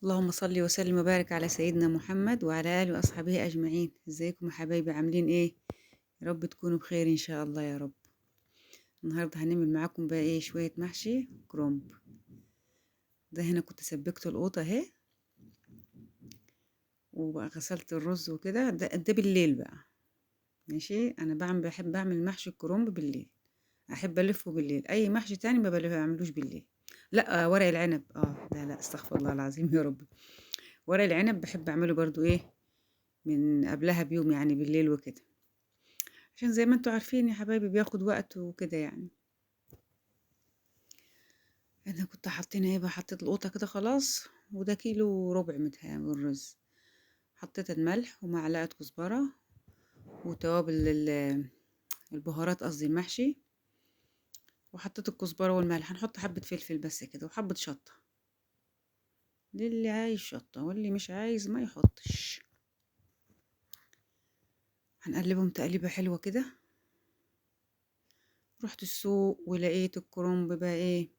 اللهم صل وسلم وبارك على سيدنا محمد وعلى آله وأصحابه أجمعين. ازيكم يا حبايبي، عاملين ايه؟ يا رب تكونوا بخير ان شاء الله يا رب. النهارده هنعمل معاكم بقى ايه؟ شوية محشي كرنب. ده هنا كنت سبكت القوطه اهي، وبقى غسلت الرز وكده. ده بالليل بقى، ماشي. انا بحب اعمل محشي الكرنب بالليل، احب الفه بالليل. اي محشي تاني ما بعملوش بالليل. لا ورق العنب، لا لا، استغفر الله العظيم يا رب. ورق العنب بحب اعمله برضو ايه من قبلها بيوم، يعني بالليل وكده، عشان زي ما انتوا عارفين يا حبايبي بياخد وقت وكده. يعني انا كنت حاطين ايه بقى، حطيت القوطه كده خلاص، وده كيلو وربع متهيألي من الرز. حطيت الملح ومعلقة كزبره وتوابل البهارات، قصدي المحشي، وحطيت الكزبره والملح. هنحط حبه فلفل بس كده وحبه شطه، للي عايز شطه واللي مش عايز ما يحطش. هنقلبهم تقليبه حلوة كده. رحت السوق ولقيت الكرنب بقى ايه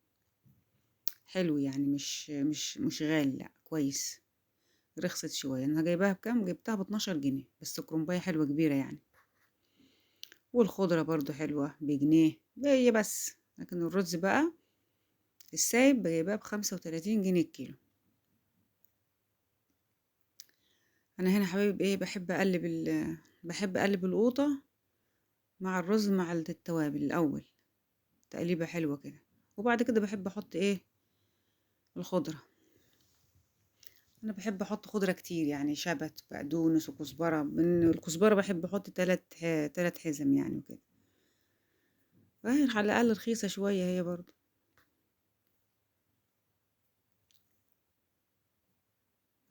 حلو، يعني مش غالي، لا كويس، رخصت شوية. انا جايباها بكام؟ جبتها ب12 جنيه، بس كرنبايه حلوة كبيرة يعني. والخضره برضو حلوة بجنيه هي بس. لكن الرز بقى السايب جايباه ب35 جنيه الكيلو. انا هنا حبايبي ايه، بحب اقلب القوطه مع الرز مع التوابل الاول، تقليبه حلوة كده، وبعد كده بحب احط ايه الخضرة. انا بحب احط خضرة كتير، يعني شبت بقدونس وكزبره. من الكزبره بحب احط تلات حزم يعني وكده، فهي على الاقل رخيصة شوية هي برضو.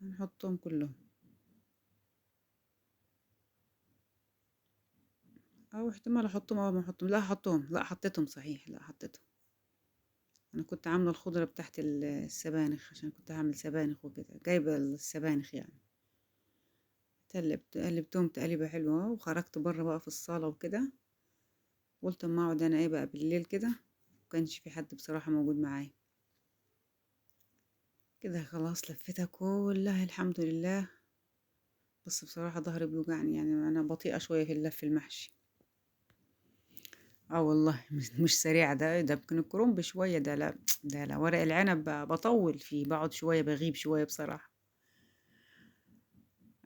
هنحطهم كلهم، او احتمال احطهم او ما احطهم. لا احطهم، لا حطيتهم صحيح، لا حطيتهم. انا كنت عامله الخضرة بتاعت السبانخ، عشان كنت هعمل سبانخ وكده، جايبه السبانخ يعني. قلبتهم تقليبه حلوة، وخرجت بره بقى في الصاله وكده. قلت اما اقعد انا ايه بقى بالليل كده، مكانش في حد بصراحة موجود معايا كده. خلاص لفتها كلها الحمد لله. بس بصراحة ظهري بيوجعني، يعني انا بطيئه شوية في اللف المحشي. والله مش سريعة. ده يمكن الكرنب شوية، ده لا، ده لا ورق العنب بطول فيه، بقعد شوية، بغيب شوية بصراحة.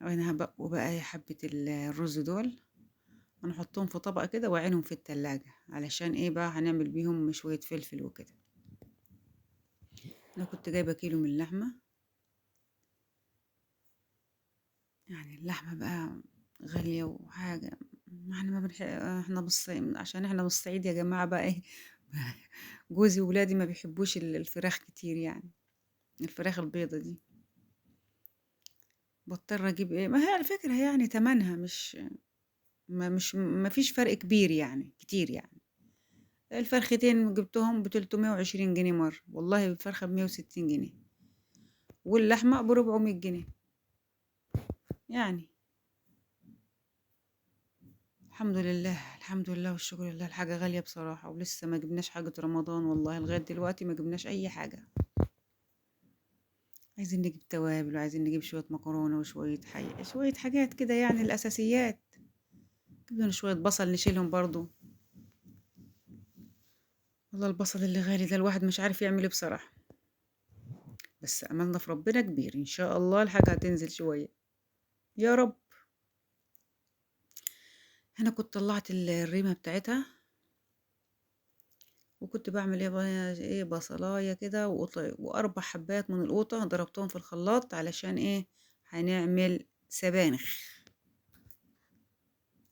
انا هبقوا بقى حبة الرز دول، هنحطهم في طبق كده واعينهم في التلاجة، علشان ايه بقى هنعمل بيهم شوية فلفل وكده. انا كنت جايبة كيلو من اللحمة، يعني اللحمة بقى غالية وحاجة، ما احنا ما بنح-، احنا بالصعيد، عشان احنا بالصعيد يا جماعة بقى ايه جوزي وولادي ما بيحبوش الفراخ كتير، يعني الفراخ البيضة دي بضطر اجيب ايه. ما هي على فكرة يعني تمنها مش، ما مش، ما فيش فرق كبير يعني كتير يعني. الفرختين جبتهم ب320 جنيه مرة، والله الفرخة ب160 جنيه، واللحمة ب400 جنيه يعني. الحمد لله، الحمد لله والشكر لله. الحاجة غالية بصراحة، ولسه ما جبناش حاجة رمضان والله، لغاية دلوقتي ما جبناش أي حاجة. عايزين نجيب توابل، وعايزين نجيب شوية مكرونة وشوية شوية حاجات كده يعني الأساسيات. جبنا شوية بصل نشيلهم برضو، والله البصل اللي غالي ده الواحد مش عارف يعمل ايه بصراحة، بس أملنا في ربنا كبير إن شاء الله الحاجة هتنزل شوية يا رب. هنا كنت طلعت الريمة بتاعتها، وكنت بعمل ايه بقى، ايه بصلاية كده واربع حبات من القوطة ضربتهم في الخلاط، علشان ايه هنعمل سبانخ،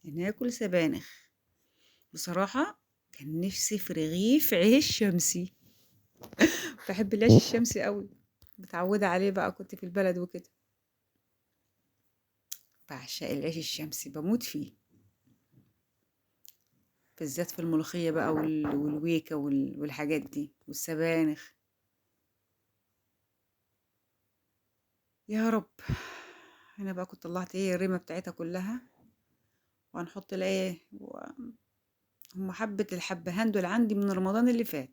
هناكل سبانخ. بصراحة كان نفسي في رغيف عيش شمسي بحب العيش الشمسي قوي، متعودة عليه بقى، كنت في البلد وكده، بعشق العيش الشمسي، بموت فيه، بالذات في الملوخية بقى والويكة والحاجات دي والسبانخ. يا رب. هنا بقى كنت طلعت ايه الريمة بتاعتها كلها، وهنحط الايه هم حبة الحبهان دول عندي من رمضان اللي فات،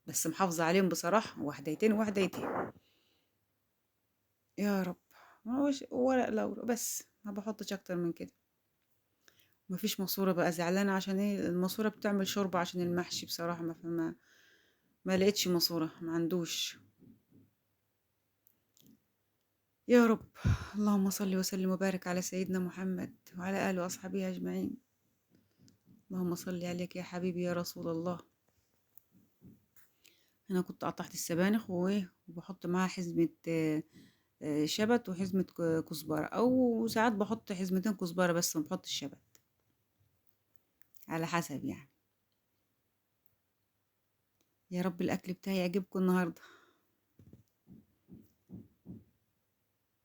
بس محافظة عليهم بصراحة، وحديتين وحديتين. يا رب. ما هوش ورق لورا بس، ما بحطش اكتر من كده. مفيش ماسوره بقى، زعلانة عشان ايه؟ الماسورة بتعمل شوربة عشان المحشي بصراحة، ما لقيتش ماسوره، ما عندوش. يا رب، اللهم صل وسلم وبارك على سيدنا محمد وعلى آله وأصحابه أجمعين. اللهم صل عليك يا حبيبي يا رسول الله. أنا كنت قطعت السبانخ وبحط معاها حزمة شبت وحزمة كزبرة، أو ساعات بحط حزمتين كزبرة بس ما بحطش شبت، على حسب يعني. يا رب الأكل بتاعي يعجبكم النهاردة.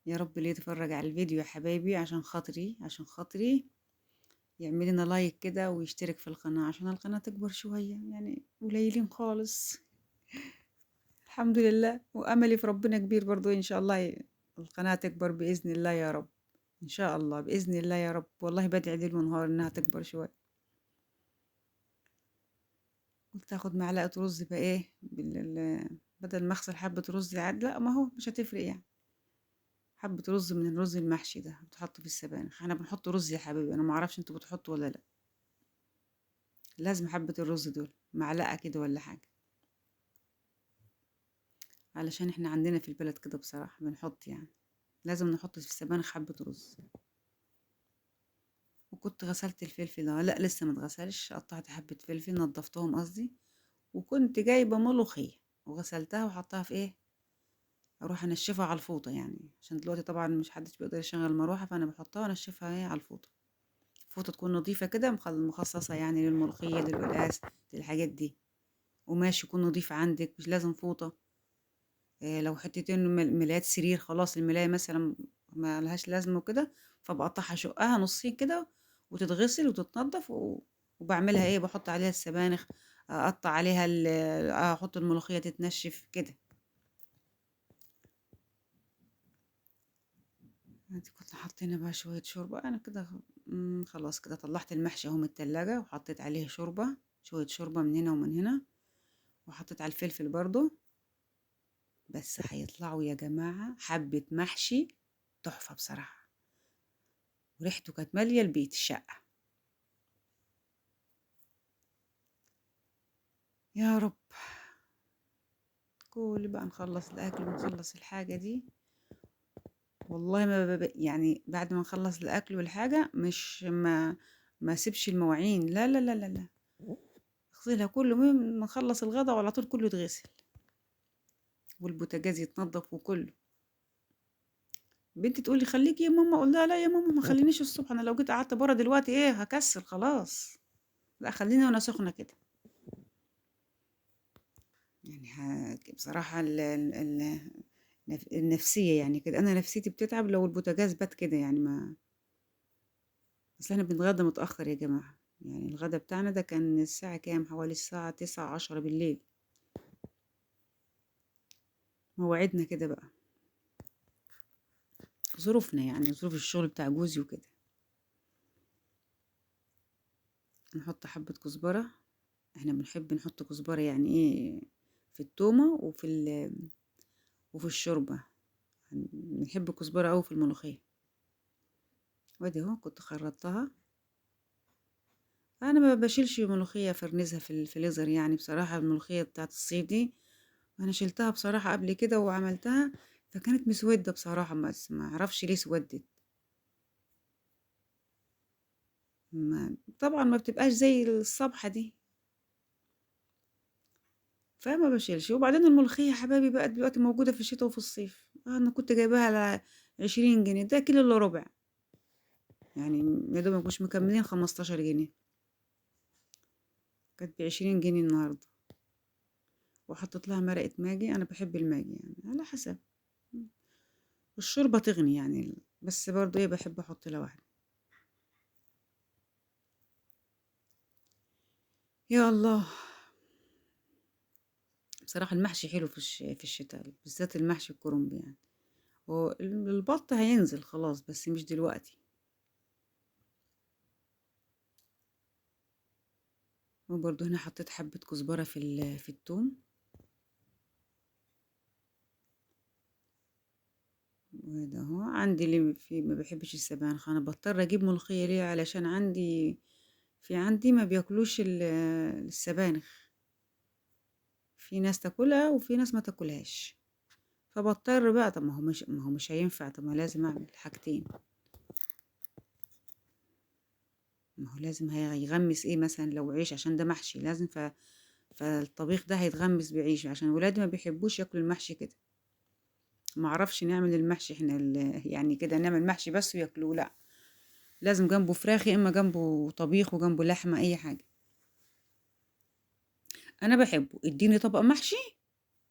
يا رب اللي يتفرج على الفيديو يا حبايبي عشان خاطري، عشان خاطري يعمل لنا لايك كده ويشترك في القناة عشان القناة تكبر شوية، يعني قليلين خالص الحمد لله، وأملي في ربنا كبير برضو إن شاء الله القناة تكبر بإذن الله يا رب، إن شاء الله بإذن الله يا رب. والله بدعي ليل ونهار إنها تكبر شوية. قلت آخد معلقة رز بقى إيه بدل ما أغسل حبة رز عاد، لا ما هو مش هتفرق يعني، حبة رز من الرز المحشي ده بتحطه في السبانخ. احنا بنحط رز يا حبيبي، انا ما اعرفش انتوا بتحطوا ولا لا، لازم حبة الرز دول معلقة كده ولا حاجة، علشان احنا عندنا في البلد كده بصراحة بنحط، يعني لازم نحط في السبانخ حبة رز. وكنت غسلت الفلفل ده، لا لسه ما اتغسلش، قطعت حبة فلفل نضفتهم قصدي، وكنت جايبة ملوخية وغسلتها وحطها في ايه، اروح انشفها على الفوطه يعني، عشان دلوقتي طبعا مش حدش بيقدر يشغل المروحة، فانا بحطها وانشفها ايه على الفوطه، فوطه تكون نظيفة كده مخصصة يعني للملوخيه للقلقاس للحاجات دي، قماش يكون نظيف عندك، مش لازم فوطه. إيه لو حتتين ملايات سرير خلاص، الملايه مثلا ما لهاش لازمه وكده، فبقطعها شقها نصين كده وتتغسل وتتنضف، وبعملها ايه، بحط عليها السبانخ، اقطع عليها احط الملوخية تتنشف كده. ادي كنت حاطين بقى شوية شوربة. انا كده خلاص كده طلعت المحشي اهو من التلاجة، وحطيت عليه شوربة، شوية شوربة من هنا ومن هنا، وحطيت على الفلفل برضو. بس هيطلعوا يا جماعة حبة محشي تحفة بصراحة، وريحته كانت مالية البيت الشقة. يا رب كل بقى نخلص الأكل ونخلص الحاجة دي. والله ما يعني بعد ما نخلص الأكل والحاجة مش ما سيبش المواعين، لا لا لا لا لا، اغسلها كله، ما نخلص الغدا وعلى طول كله يتغسل، والبوتاجاز يتنضف وكله. بنتي تقولي خليكي يا ماما، اقول لها لا يا ماما ما خلينيش الصبح، انا لو جيت قعدت بره دلوقتي ايه هكسل خلاص، لا خليني وانا سخنة كده يعني. بصراحة النفسية يعني كده، انا نفسيتي بتتعب لو البوتاجاز بات كده يعني. ما اصل احنا بنتغدى متاخر يا جماعة، يعني الغدا بتاعنا ده كان الساعة كام، حوالي الساعة 9-10 بالليل مواعيدنا كده بقى، ظروفنا يعني ظروف الشغل بتاع جوزي وكده. نحط حبة كزبرة، احنا بنحب نحط كزبرة يعني ايه في التومة وفي الشوربة، بنحب الكزبرة اوي في الملوخية. وادي اهو كنت خرطتها، انا ما بشيلش ملوخية فرنزها في الفريزر يعني بصراحة، الملوخية بتاعت الصيف دي انا شلتها بصراحة قبل كده وعملتها فكانت مسودة بصراحة، بس ما اعرفش ليه سودت. ما طبعا ما بتبقاش زي الصبحة دي، فما بشيلش. وبعدين الملوخية حبايبي بقى دلوقتي موجودة في الشتاء وفي الصيف، انا كنت جايباها على 20 جنيه، ده كيلو الا ربع يعني، يا دوب مش مكملين 15 جنيه، كانت ب20 جنيه النهاردة. وحطيت لها مرقة ماجي، انا بحب الماجي يعني على حسب، الشوربة تغني يعني، بس برضو ايه بحب احط لها واحدة. يا الله بصراحة المحشي حلو في الشتاء، بالذات المحشي الكرنب يعني. والبط هينزل خلاص بس مش دلوقتي. وبرضو هنا حطيت حبة كزبرة في الثوم، وده اهو عندي اللي في ما بيحبش السبانخ، انا بضطر اجيب ملوخية ليه؟ علشان عندي في عندي ما بياكلوش السبانخ، في ناس تاكلها وفي ناس ما تاكلهاش، فبضطر بقى. طب ما هو مش هينفع، طب ما لازم اعمل حاجتين، ما هو لازم هيغمس ايه مثلا لو عيش، عشان ده محشي لازم، فالطبيخ ده هيتغمس بعيش، عشان ولادي ما بيحبوش ياكلوا المحشي كده. ما اعرفش نعمل المحشي احنا يعني كده نعمل محشي بس وياكلوه، لا لازم جنبه فراخ، يا اما جنبه طبيخ وجنبه لحمه، اي حاجه. انا بحبه، اديني طبق محشي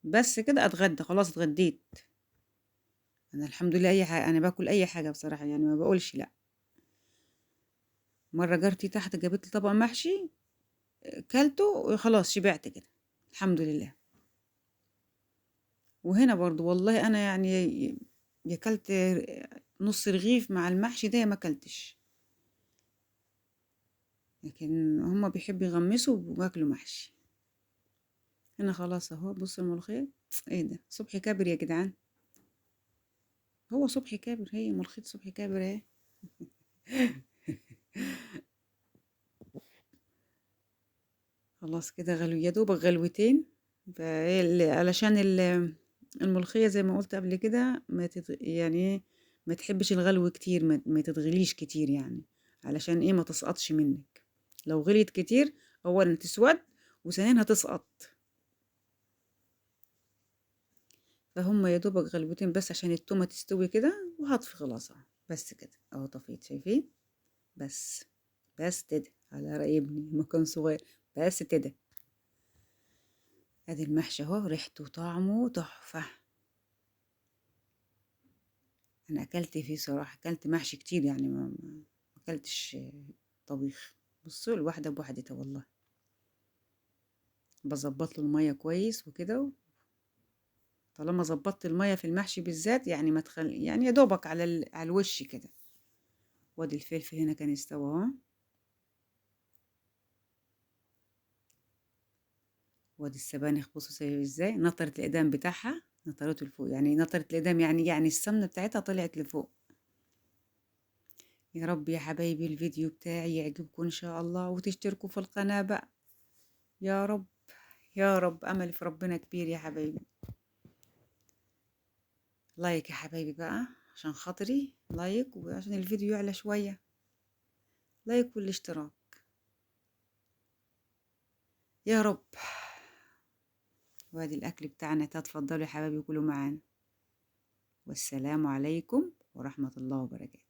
بس كده اتغدى، خلاص اتغديت انا الحمد لله. اي حاجه انا باكل اي حاجه بصراحه، يعني ما بقولش لا. مره جارتي تحت جابت لي طبق محشي، كلته وخلاص شبعت كده الحمد لله. وهنا برضو والله انا يعني يا كلت نص رغيف مع المحشي ده يا ما كلتش، لكن هما بيحبوا يغمسوا وياكلوا محشي. هنا خلاص اهو، بصوا الملوخيه، ايه ده صبحي كابر يا جدعان، هو صبحي كابر، هي ملوخيه صبحي كابر اهي. خلاص كده غلو، يا دوبك غلوتين، علشان الملوخية زي ما قلت قبل كده ما يعني ما تحبش الغلو كتير، ما تتغليش كتير يعني، علشان ايه ما تسقطش منك. لو غليت كتير اولا تسود، وثانيا هتسقط. فهم يا دوبك غلوتين بس عشان التومة تستوي كده، وهطفي خلاص اهو بس كده اهو، طفيت شايفين، بس بس كده على رأي ابني لما كان صغير، بس كده. ادي المحشي اهو، ريحته وطعمه تحفة. انا اكلت فيه صراحة، اكلت محشي كتير يعني، ما اكلتش طبيخ. بصوا الواحدة بوحدتها والله، بظبط له المية كويس وكده. طالما ظبطت المية في المحشي بالذات يعني ما تخل، يعني يا دوبك على على الوش كده. وادي الفلفل هنا كان استوى اهو، وادي السبانخ بصوا سايب ازاي، نطرت الادام بتاعها، نطرته لفوق، يعني نطرت الادام يعني السمنه بتاعتها طلعت لفوق. يا رب يا حبايبي الفيديو بتاعي يعجبكم ان شاء الله، وتشتركوا في القناه بقى يا رب يا رب، امل في ربنا كبير يا حبايبي. like يا حبايبي بقى عشان خاطري، like وعشان الفيديو يعلى شويه، like والاشتراك يا رب. وادي الاكل بتاعنا، تتفضلوا يا حبايبي كلوا معانا. والسلام عليكم ورحمه الله وبركاته.